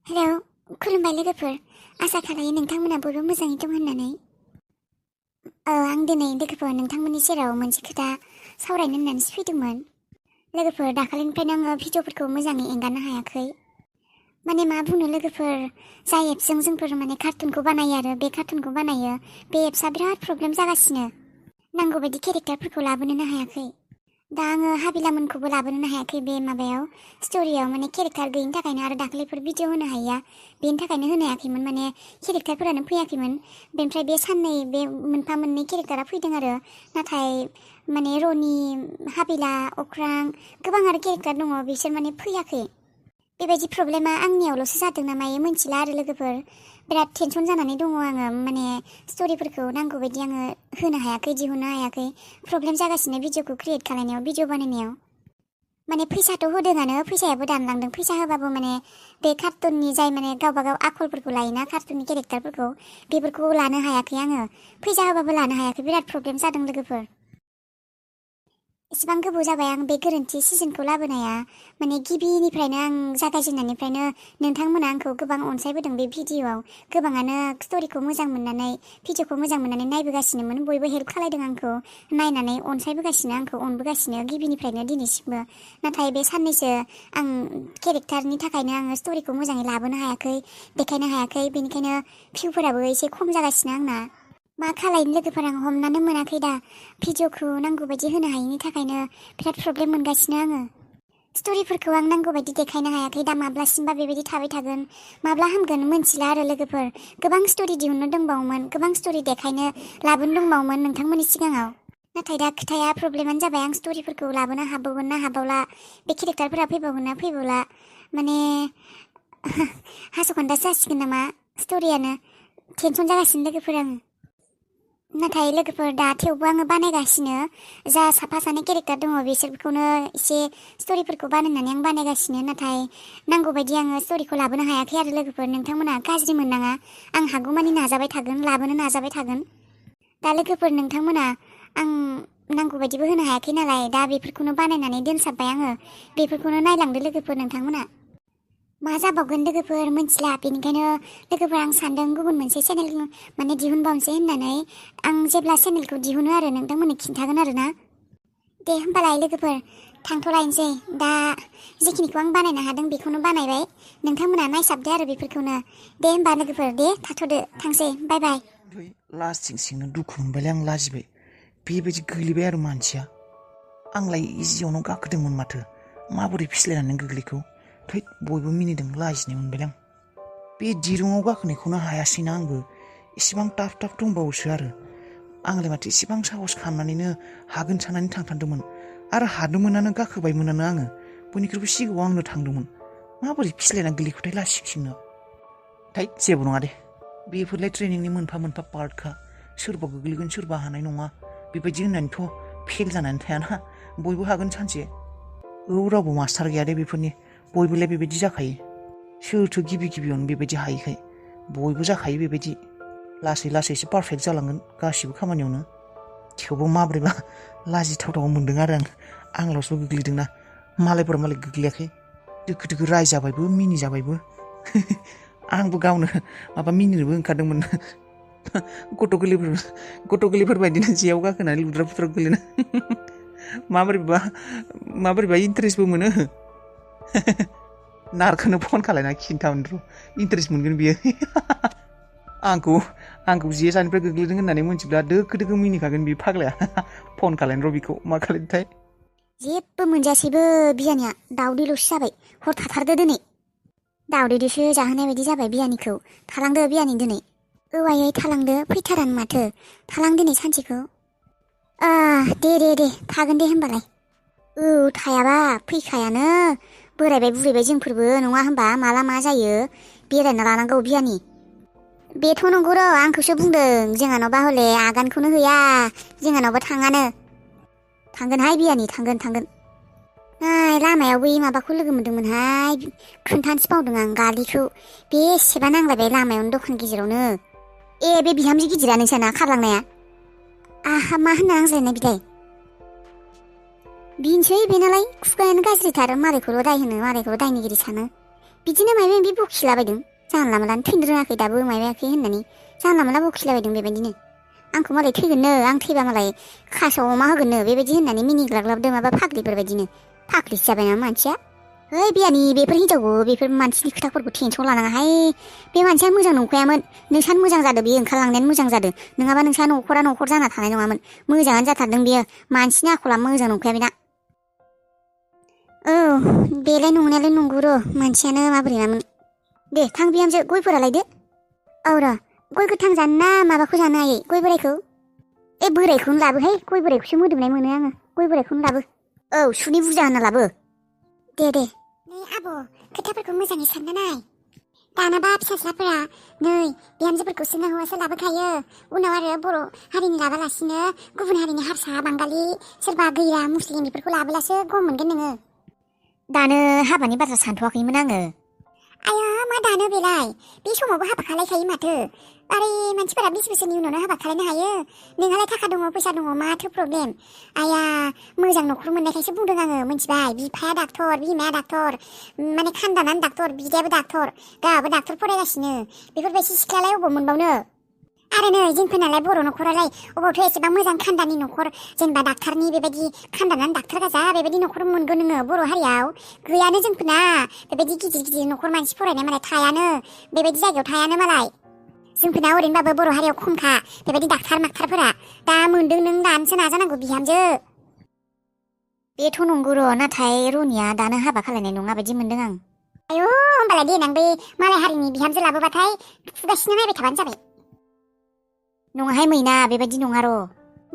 Hello खुलुमबाय लोगोफोर आसा खालायो नोंथांमोना बयबो मोजाङै दं होननानै आं दिनै लोगोफोर नोंथांमोननि सेराव मोनसे खोथा सावरायनो होननानैसो फैदोंमोन लोगोफोर दाखालिनिफ्रायनो आङो भिडिअफोरखौ मोजाङै एंगारनो हायाखै माने मा बुंनो लोगोफोर जाय एप्सजों जोंफोर माने कार्टुनखौ बानायो आरो बे कार्टुनखौ बानायो बे एप्सआ बिराद प्रब्लेम जागासिनो नांगौ बायदि केरेक्टारफोरखौ लाबोनोनो हायाखै दा आङो हाबिलामोनखौबो लाबोनोनो हायाखै बे माबायाव स्ट'रियाव माने केरेक्टार गैयिनि थाखायनो आरो दाखालिफोर भिडिअ होनो हायैया बेनि थाखायनो होनो हायाखैमोन माने केरेक्टारफोरानो फैयाखैमोन बेनिफ्राय बे साननै बे मोनफा मोननै केरेक्टारा फैदों आरो नाथाय माने रनि हाबिला अख्रां गोबां आरो केरेक्टार दङ बिसोर माने फैयाखै बेबायदि प्रब्लेमा आंनियावल'सो जादों ना मायो मिथिला आरो लोगोफोर बिराद टेनसन जानानै दङ आङो माने स्ट'रिफोरखौ नांगौ बायदि आङो होनो हायाखै दिहुननो हायाखै प्रब्लेम जागासिनो भिडिअखौ क्रिएट खालामनायाव भिडिअ बानायनायाव माने फैसाथ' होदोंआनो फैसायाबो दानलांदों फैसा होबाबो माने बे कार्टुननि जाय माने गावबागाव आखलफोरखौ लायोना कार्टुननि केरेक्टारफोरखौ बेफोरखौ लानो हायाखै आङो फैसा होबाबो लानो हायाखै बिराद प्रब्लेम जादों लोगोफोर इसिबां गोबाव जाबाय आं बे गोरोन्थि सिजनखौ लाबोनाया माने गिबिनिफ्रायनो आं जागायजेननायनिफ्रायनो नोंथांमोना आंखौ गोबां अनसायबोदों बे भिडिअआव गोबाङानो स्ट'रिखौ मोजां मोननानै भिडिअखौ मोजां मोननानै नायबोगासिनोमोन बयबो हेल्प खालायदों आंखौ नायनानै अनसायबोगासिनो आंखौ अनबोगासिनो गिबिनिफ्रायनो दिनैसिमबो नाथाय बे साननैसो आं केरेक्टारनि थाखायनो आङो स्ट'रिखौ मोजाङै लाबोनो हायाखै देखायनो हायाखै बेनिखायनो भिउफोराबो एसे खम जागासिनो आंना मा खालायनो लोगोफोर आं हमनानै मोनाखै दा भिडिअखौ नांगौ बायदि होनो हायैनि थाखायनो बिराद प्रब्लेम मोनगासिनो आङो स्ट'रिफोरखौ आं नांगौ बायदि देखायनो हायाखै दा माब्लासिमबा बेबायदि थाबाय थागोन माब्ला हामगोन मोनथिला आरो लोगोफोर गोबां स्ट'रि दिहुननो दंबावोमोन गोबां स्ट'रि देखायनो लाबोनो दंबावोमोन नोंथांमोननि सिगाङाव नाथाय दा खोथाया प्रब्लेमानो जाबाय आं स्ट'रिफोरखौ लाबोनो हाबावगोन ना हाबावला बे केरेक्टारफोरा फैबावगोन ना फैबावला माने हास'खन्दासो जासिगोन नामा स्ट'रियानो टेनसन जागासिनो लोगोफोर आङो नाथाय लोगोफोर दा थेवबो आङो बानायगासिनो जा साफा सानै केरेक्टार दङ बिसोरखौनो एसे स्ट'रिफोरखौ बानायनानै आं बानायगासिनो नाथाय नांगौ बायदि आङो स्ट'रिखौ लाबोनो हायाखै आरो लोगोफोर नोंथांमोना गाज्रि मोननाङा आं हागौमानि नाजाबाय थागोन लाबोनो नाजाबाय थागोन दा लोगोफोर नोंथांमोना आं नांगौ बायदिबो होनो हायाखै नालाय दा बेफोरखौनो बानायनानै दोनसाबबाय आङो बेफोरखौनो नायलांदो लोगोफोर नोंथांमोना मा जाबावगोन लोगोफोर मिथिला बेनिखायनो लोगोफोर आं सानदों गुबुन मोनसे चेनेल माने दिहुनबावनोसै होननानै आं जेब्ला चेनेलखौ दिहुनो आरो नोंथांमोननो खिन्थागोन आरो ना दे होमबालाय लोगोफोर थांथ'लायनोसै दा जेखिनिखौ आं बानायनो हादों बेखौनो बानायबाय नोंथांमोना नायसाबदो आरो बेफोरखौनो दे होमबा लोगोफोर दे थाथ'दो थांसै बाय बाय लास्टिं सिंनो दुखु मोनबायलाय आं लाजिबाय बेबायदि गोलैबाय आरो मानसिया आंलाय इजियावनो गाखोदोंमोन माथो माबोरै फिस्लायनानै गोग्लैखौ थै बयबो मिनिदों लाजिनाय मोनबायलां बे दिरुङाव गाखोनायखौनो हायासैना आंबो इसिबां टाफ टाफ दंबावोसो आरो आंलाय माथो इसिबां साहस खालामनानैनो हागोन साननानै थांथारदोंमोन आरो हादोंमोनानो गाखोबायमोनानो आङो बयनिख्रुइबो सिगाङाव आंनो थांदोंमोन माबोरै फिस्लायनानै गोग्लैखोथाय लासिं सिंनो थै जेबो नङा दे बेफोरलाय ट्रेनिंनि मोनफा मोनफा पार्टखा सोरबा गोग्लैगोन सोरबा हानाय नङा बेबायदि होननानैथ' फेल जानानै थायाना बयबो हागोन सानसे रावबो मास्टार गैया दे बेफोरनि बयबोलाय बेबायदि जाखायो सोरथो गिबि गिबियावनो बेबायदि हायैखाय बयबो जाखायो बेबायदि लासै लासैसो पारफेक्ट जालांगोन गासिबो खामानियावनो थेवबो माब्रैबा लाजिथावथाव मोनदों आरो आंल'सो गोग्लैदोंना मालायफोरा मालाय गोग्लैयाखै दोखो दोखो रायजाबायबो मिनिजाबायबो आंबो गावनो माबा मिनिनोबो ओंखारदोंमोन गथ' गोरलैफोर बायदिनो जेयाव गाखोनानै लुद्रा फुद्रा गोलैना माबोरैबा इन्टारेस्टबो मोनो नारखोनो फन खालायना खिन्थामोन र' इन्टारेस्ट मोनगोन बियो आंखौ जे सानिफ्राय गोग्लैदों होननानै मोनथिब्ला दोखो दोखो मिनिखागोन बियो फाग्लाया फन खालायनो र' बिखौ मा खालायनोथाय जेबो मोनजासैबो बियानिया दावदैल'सो जाबाय हर थाथारदो दिनै दावदैदोसो जाहोनाय बायदि जाबाय बियानिखौ थालांदो बियानि दिनै औवायै थालांदो फैथारानो माथो थालां दिनै सानसेखौ दे थागोन दे होमबालाय थायाबा फैखायानो बोरायबाय बुरैबाय जोंफोरबो नङा होमबा माला मा जायो बेरायना लानांगौ बियानि बेथ' नंगौ र' आंखौसो बुंदों जोंहानावबा हले आगानखौनो होया जोंहानावबा थाङानो थांगोनहाय बियानि थांगोन नाय लामायाव बै माबाखौ लोगो मोन्दोंमोनहाय खोन्थानोसो बावदों आं गालिखौ बेसेबा नांलायबाय लामायावनो दखान गेजेरावनो बे बिहामजो गिदिरा नोंसाना खारलांनाया आहा मा होनना आंज्लायनाय बिलाय बिनोसै बेनालाय खुगायानो गाज्रिथार मालायखौल' दाय होनो मालायखौल' दायनिगिरि सानो बिदिनो माबा माबि बखिलाबायदों जानला मोनला थैनो रोङाखै दाबो माबायाखै होननानै जानला मोनला बखिलाबायदों बेबायदिनो आंखौ मालाय थैगोननो आं थैबा मालाय खासाव अमा होगोननो बेबायदि होननानै मिनिग्लाग्लाबदों माबा फाग्लिफोरबायदिनो फाग्लिसो जाबाय नामा मानसिया ओइ बियानि बेफोर हिनजावखौ बेफोर मानसिनि खोथाफोरखौ टेनसन लानाङाहाय बे मानसिया मोजां नंखायामोन नोंसानो मोजां जादों बेयो ओंखारलांनायानो मोजां जादों नङाबा नोंसा न'खरा न'खर जाना थानाय नङामोन मोजाङानो जाथारदों बेयो मानसिनि आखला मोजां नंखाया बेना औ बेलाय नंनायालाय नंगौ र' मानसियानो माबोरै मामोन दे थां बिहामजो गयफोरा लायदो औ र' गय गोथां जानो ना माबाखौ जानो आयै गय बोरायखौ बोरायखौनो लाबोहाय गय बोरायखौसो मोदोमनाय मोनो आङो गय बोरायखौनो लाबो औ सुनि बुरजा होना लाबो दे नै आब' खोथाफोरखौ मोजाङै सानना नाय दानाबा फिसाज्लाफोरा नै बिहामजोफोरखौसो हौवासो लाबोखायो उनाव आरो बर' हारिनि लाबालासिनो गुबुन हारिनि हारसा बांगालि सोरबा गैया मुस्लिम बेफोरखौ लाबोलासो गम मोनगोन नोङो दानो हाबानि बाथ्रा सानथ'वाखैमोन आङो आया मा दानो बेलाय बे समावबो हाबा खालायखायो माथो आरे मानसिफोरा 20 बोसोरनि उनावनो हाबा खालायनो हायो नोंहालाय थाखा दङ फैसा दङ माथो प्रब्लेम आया मोजां न'खर मोननायखायसो बुंदों आङो मिथिबाय बिफाया डाक्टर बिमाया डाक्टर माने खानदानानो डाक्टर बिदायाबो डाक्टर गाहाबो डाक्टर फरायगासिनो बेफोरबायदि सिख्लालाय अबाव मोनबावनो आरो नै जोंफोरनालाय बर' न'खरालाय अबावथ' एसेबां मोजां खानदानि न'खर जेनेबा डाक्टारनि बेबायदि खानदानानो डाक्टार गोजा बेबायदि न'खर मोनगोन नोङो बर' हारियाव गैयानो जोंफोरना बेबायदि गिदिर गिदिर न'खर मानसि फरायनाय मालाय थायानो बेबायदि जायगायाव थायानो मालाय जोंफोरना ओरैनोबाबो बर' हारियाव खमखा बेबायदि डाक्टार माक्टारफोरा दा मोनदों नों दानोसो नाजानांगौ बिहामजो बेथ' नंगौ र' नाथाय रनिया दानो हाबा खालायनाय नङा बायदि मोनदों आं आयौ होमबालाय देनां बे मालाय हारिनि बिहामजो लाबोबाथाय खुगासिनो नायबाय थाबानो जाबाय नङाहाय मैना बेबायदि नङा र'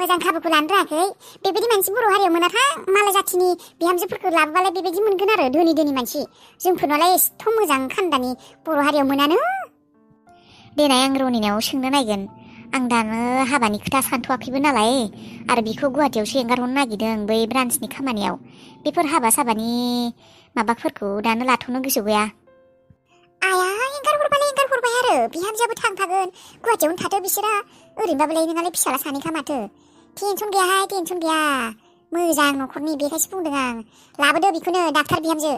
मोजां खाबुखौ लानो रोङाखै बेबायदि मानसि बर' हारियाव मोनाथां मालाय जाथिनि बिहामजोफोरखौ लाबोबालाय बेबायदि मोनगोन आरो धोनि मानसि जोंफोरनालाय एथ' मोजां खानदानि बर' हारियाव मोनानो देनाय आं रनिनाव सोंनो नायगोन आं दानो हाबानि खोथा सानथ'वाखैबो नालाय आरो बिखौ गुवाहाटियावसो एंगारहरनो नागिरदों बै ब्रान्सनि खामानियाव बेफोर हाबा साबानि माबाफोरखौ दानो लाथ'नो गोसो गैया आया एंगारहरबाय आरो बिहामजोआबो थांफागोन गुवाहाटियावनो थाथो बिसोरा ओरैनोबाबोलाय नोंहालाय फिसाला सानैखा माथो टेनसन गैयाहाय टेनसन गैया मोजां न'खरनि बेखायसो बुंदों आं लाबोदो बेखौनो डाक्टार बिहामजो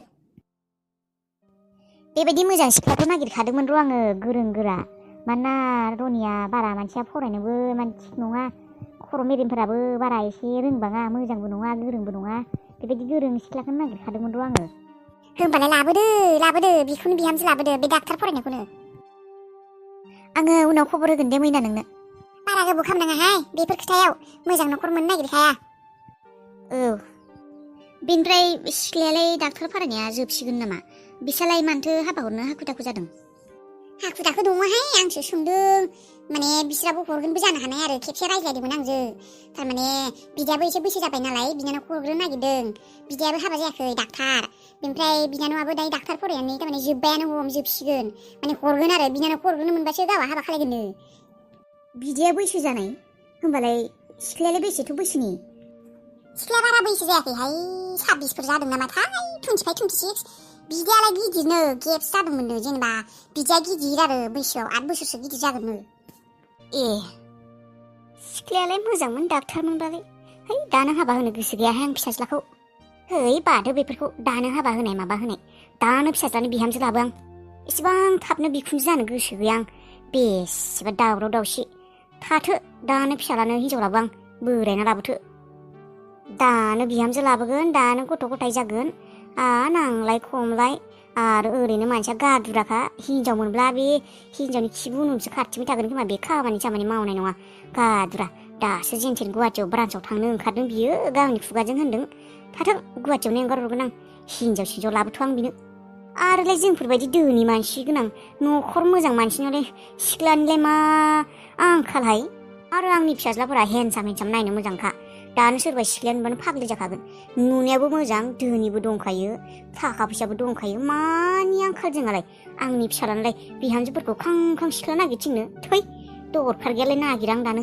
बेबायदि मोजां सिख्लाखौ नागिरखादोंमोन र' आङो गोरों गोरा मानोना रनिया बारा मानसिया फरायनोबो थिग नङा खर' मेलेमफोराबो बारा एसे रोंबाङा मोजांबो नङा गोरोंबो नङा बेबायदि गोरों सिख्लाखौनो नागिरखादोंमोन र' आङो होमबालाय लाबोदो बेखौनो बिहामजो लाबोदो बे डाक्टार फरायनायखौनो आङो उनाव खबर होगोन दे मैना नोंनो बारा गोबाव खालामनाङाहाय बेफोर खोथायाव मोजां न'खर मोननो नागिरखाया औ बेनिफ्राय सिख्लायालाय डाक्टार फरायनाया जोबसिगोन नामा बिसालाय मानोथो हाबा हरनो हाखु दाखु जादों हाखु दाखु दङहाय आंसो सोंदों माने बिस्राबो हरगोनबो जानो हानाय आरो खेबसे रायज्लायदोंमोन आंजों थारमाने बिदायाबो एसे बैसो जाबाय नालाय बिनानावखौ हरग्रोनो नागिरदों बिदायाबो हाबा जायाखै डाक्टार बेनिफ्राय बिनानावाबो दायो डाक्टार फरायनानै थारमाने जोब्बायानो जोबसिगोन माने हरगोन आरो बिनानावखौ हरग्रोनो मोनबासो गावहा हाबा खालायगोननो बिदाया बैसो जानाय होमबालाय सिख्लायालाय बेसेथ' बैसोनि सिख्लाया बारा बैसो जायाखैहाय 26फोर जादों नामाथाय 25 26 बिदायालाय गिदिरनो गेप्स जादोंमोननो जेनेबा बिदाया गिदिर आरो बैसोआव 8 बोसोरसो गिदिर जागोननो ए सिख्लायालाय मोजांमोन डाक्टारमोनबालाय है दानो हाबा होनो गोसो गैयाहाय आं फिसाज्लाखौ है बादो बेफोरखौ दानो हाबा होनाय माबा होनाय दानो फिसाज्लानि बिहामजो लाबो आं एसेबां थाबनो बिखुनजो जानो गोसो गैया आं बेसेबा दावराव दावसि थाथो दानो फिसालानो हिनजाव लाबो आं बोरायना लाबोथो दानो बिहामजो लाबोगोन दानो गथ' गथाय जागोन नांलाय खमलाय आरो ओरैनो मानसिया गादुराखा हिनजाव मोनब्ला बे हिनजावनि खिबु उनावसो खारथिंबाय थागोन खोमा बे खामानि मावनाय नङा गादुरा दासो जेनथेन गुवाहाटियाव ब्रान्सआव थांनो ओंखारदों बियो गावनि खुगाजों होनदों थाथों गुवाहाटियावनो एंगारहरगोन आं हिनजाव लाबोथ' आं बिनो आरोलाय जोंफोरबायदि धोनि मानसि गोनां न'खर मोजां मानसिनालाय सिख्लानिलाय मा आंखालहाय आरो आंनि फिसाज्लाफोरा हेन्डसाम नायनो मोजांखा दानो सोरबा सिख्लाया नुबानो फाग्लि जाखागोन नुनायाबो मोजां धोनिबो दंखायो थाखा फैसाबो दंखायो मानि आंखाल जोंहालाय आंनि फिसालानालाय बिहामजोफोरखौ खां सिख्ला नागिरथिंनो थै दरखार गैयालाय नागिरा आं दानो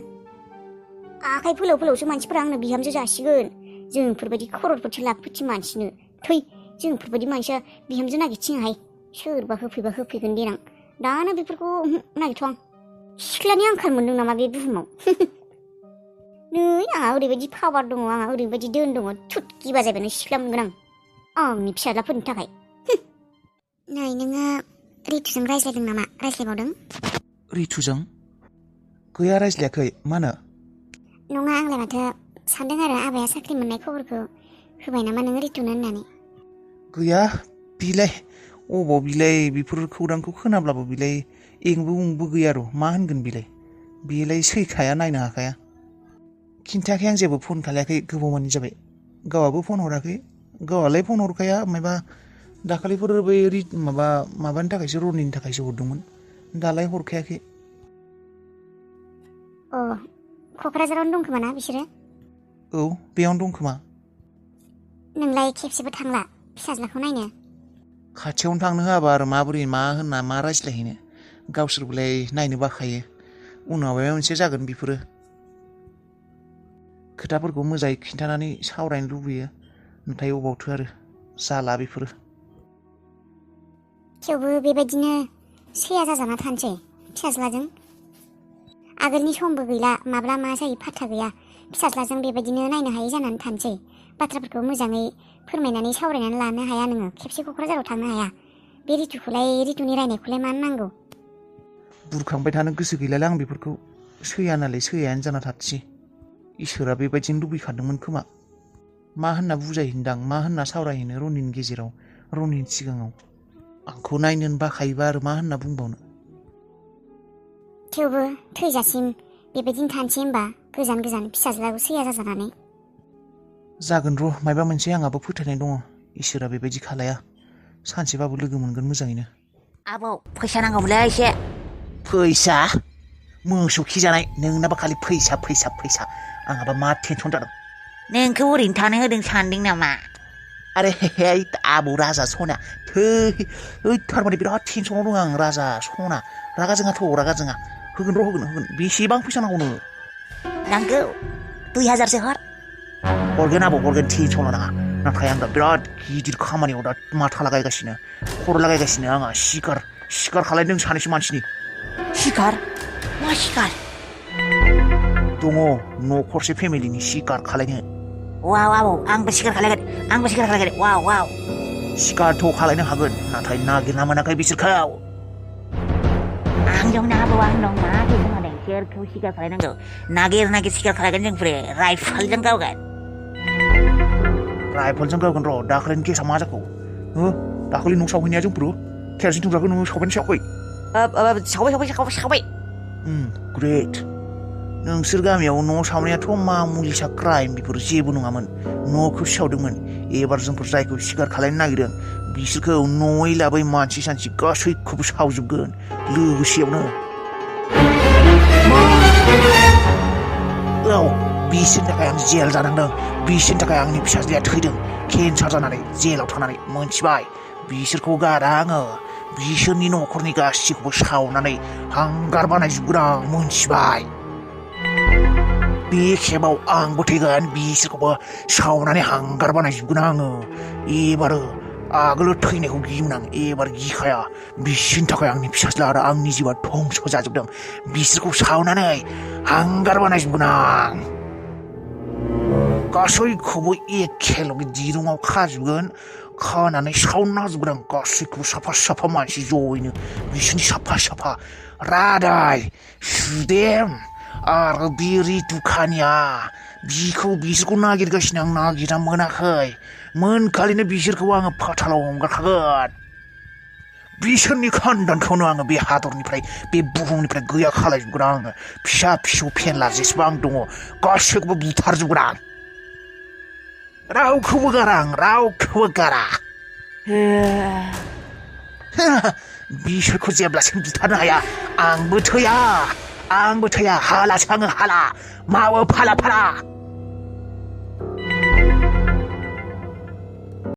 आखाइ फोलावसो मानसिफोरा आंनो बिहामजो जासिगोन जोंफोरबायदि खर'रपथि लाखपथि मानसिनो थै जोंफोरबायदि मानसिया बिहामजो नागिरथिङाहाय सोरबा होफैबा होफैगोन देनां दानो बेफोरखौ नागिरथ' आं सिख्लानि आंखाल मोनदों नामा बे बुहुमाव नै आंहा ओरैबायदि पावार दङ आंहा ओरैबायदि दोन दङ थुटकि बाजायबानो सिख्ला मोनगोन आंनि फिसाज्लाफोरनि थाखाय नै नोङो रितुजों रायज्लायदों नामा? रायज्लायबावदों? रितुजों? गैया रायज्लायाखै, मानो? नङा आंलाय माथो सानदों आरो आबाया साख्रि मोननाय खबरखौ होबाय नामा नोङो रितुनो होननानै। गैया बिलाय अबाव बिलाय बेफोर खौरांखौ खोनाब्लाबो बिलाय एंबो उंबो गैया र' मा होनगोन बिलाय सैखाया नायनो हाखाया। खिन्थायाखै आं जेबो फन खालायाखै गोबावमानि जाबाय। गावआबो फन हराखै। गावआलाय फन हरखाया मायबा दाखालिफोर बै माबानि थाखायसो रनिनि थाखायसो हरदोंमोन। दालाय हरखायाखै। अ क'क्राझारावनो दं खोमा ना बिसोरो? औ बेयावनो दं खोमा। नोंलाय खेबसेबो थांला फिसाज्लाखौ नायनो? खाथियावनो थांनो होआबा आरो माबोरै मा होनना मा रायज्लायहैनो। गावसोरबोलाय नायनो बाखायो। उनाव माबा मोनसे जागोन बेफोरो। खोथाफोरखौ मोजाङै खिन्थानानै सावरायनो लुबैयो। नाथाय अबावथो आरो जाला बेफोरो। थेवबो बेबायदिनो सैया जाजाना थानोसै फिसाज्लाजों। आगोलनि समबो गैला माब्ला मा जायो फात्ता गैया। फिसाज्लाजों बेबायदिनो नायनो हायै जानानै थानोसै। बाथ्राफोरखौ मोजाङै फोरमायनानै सावरायनानै लानो हाया नोङो। खेबसे क'क्राझाराव थांनो हाया। बे रितुनि रायनायखौलाय मानो नांगौ? बुरखांबाय थानो गोसो गैलालाय आं बेफोरखौ। सैया नालाय सैयानो जाना थाथोंसै। इसोरा बेबायदिनो लुबैखादोंमोन खोमा। मा होनना बुजायहैनोदां मा होनना सावरायहैनो रनिनि गेजेराव रनिनि सिगाङाव। आंखौ नायनोनो बाखायोबा आरो मा होनना बुंबावनो। थेवबो थैजासिम बेबायदिनो थानोसै होमबा गोजान फिसाज्लाखौ सैया जाजानानै। जागोन र' मायबा मोनसे आंहाबो फोथायनाय दङ। इसोरा बेबायदि खालाया। सानसेबाबो लोगो मोनगोन मोजाङैनो। आबौ फैसा नांगौमोनलै एसे। फैसा? मोसौ खिजानाय नोंनाबा खालि फैसा। आंहाबा मा टेनसन जादों। नोंखौ ओरैनो थानो होदों सानदों नामा? आरे आबौ राजा सना थारमाने बिराद टेनसनाव दं आं राजा सना। रागा जोङा। होगोन। बेसेबां फैसा नांगौ नोंनो? नांगौ 2000सो हर। हरगोन आबौ हरगोन टेनसन लानाङा। नाथाय आं दा बिराद गिदिर खामानियाव दा माथा लागायगासिनो खर' लागायगासिनो आंहा सिखार खालायदों सानैसो मानसिनि। सिखार? मा सिखार? दङ न'खरसे फेमिलिनि सिखार खालायनो। वाव आबौ आंबो सिखार खालायगोन वाव। सिखारथ' खालायनो हागोन नाथाय नागिरना मोनाखै बिसोरखौ। आं दं ना आबौ आं दं मा टेनसन लादों सोरखौ सिखार खालायनांगौ। नागिर सिखार खालायगोन जोंफोरो राइफलजों गावगोन। राइफलजों गावगोन र'। दाखालिनि केसा मा जाखो? दाखालि न' सावहैनाया जोंफोरो केरासिन थुंग्राखौ नोङो सावबायना सावाखै? सावबाय। ग्रेट। नोंसोर गामियाव न' सावनायाथ' मामुलिसा क्राइम बेफोर जेबो नङामोन। न'खौ सावदोंमोन। एबार जोंफोर जायखौ सिखार खालायनो नागिरदों बिसोरखौ न'यै लाबै मानसि सानसि गासैखौबो सावजोबगोन लोगोसेयावनो। औ बिसोरनि थाखाय आं जेल जानांदों। बिसोरनि थाखाय आंनि फिसाज्लाया थैदों केन्सार जानानै जेलाव थानानै। मोनथिबाय? बिसोरखौ गारा आङो। बिसोरनि न'खरनि गासैखौबो सावनानै हांगार बानायजोबगोन आं। मोनथिबाय? बे खेबाव आंबो थैगोन बिसोरखौबो सावनानै हांगार बानायजोबगोन आङो। एबारो आगोलो थैनायखौ गियोमोन आं एबार गिखाया। बिसोरनि थाखाय आंनि फिसाज्ला आरो आंनि जिउआ धंस जाजोबदों। बिसोरखौ सावनानै हांगार बानायजोबगोन आं। गासैखौबो एखेलगे दिरुङाव खाजोबगोन। खानानै सावना होजोबगोन आं गासैखौबो साफा मानसि जयैनो। बिसोरनि साफा रादाय सुदेम आरो बे रितुखानिया बिसोरखौ नागिरगासिनो आं नागिरना मोनाखै। मोनखालिनो बिसोरखौ आङो फाथालाव हगारखागोन। बिसोरनि खानदानखौनो आङो बे हादरनिफ्राय बे बुहुमनिफ्राय गैया खालायजोबगोन आङो। फिसा फेनला जेसेबां दङ गासैखौबो बुथारजोबगोन आं। रावखौबो गारा। बिसोरखौ जेब्लासिम बुथारनो हाया आंबो थैया। हालासो आङो हाला मावो फाला।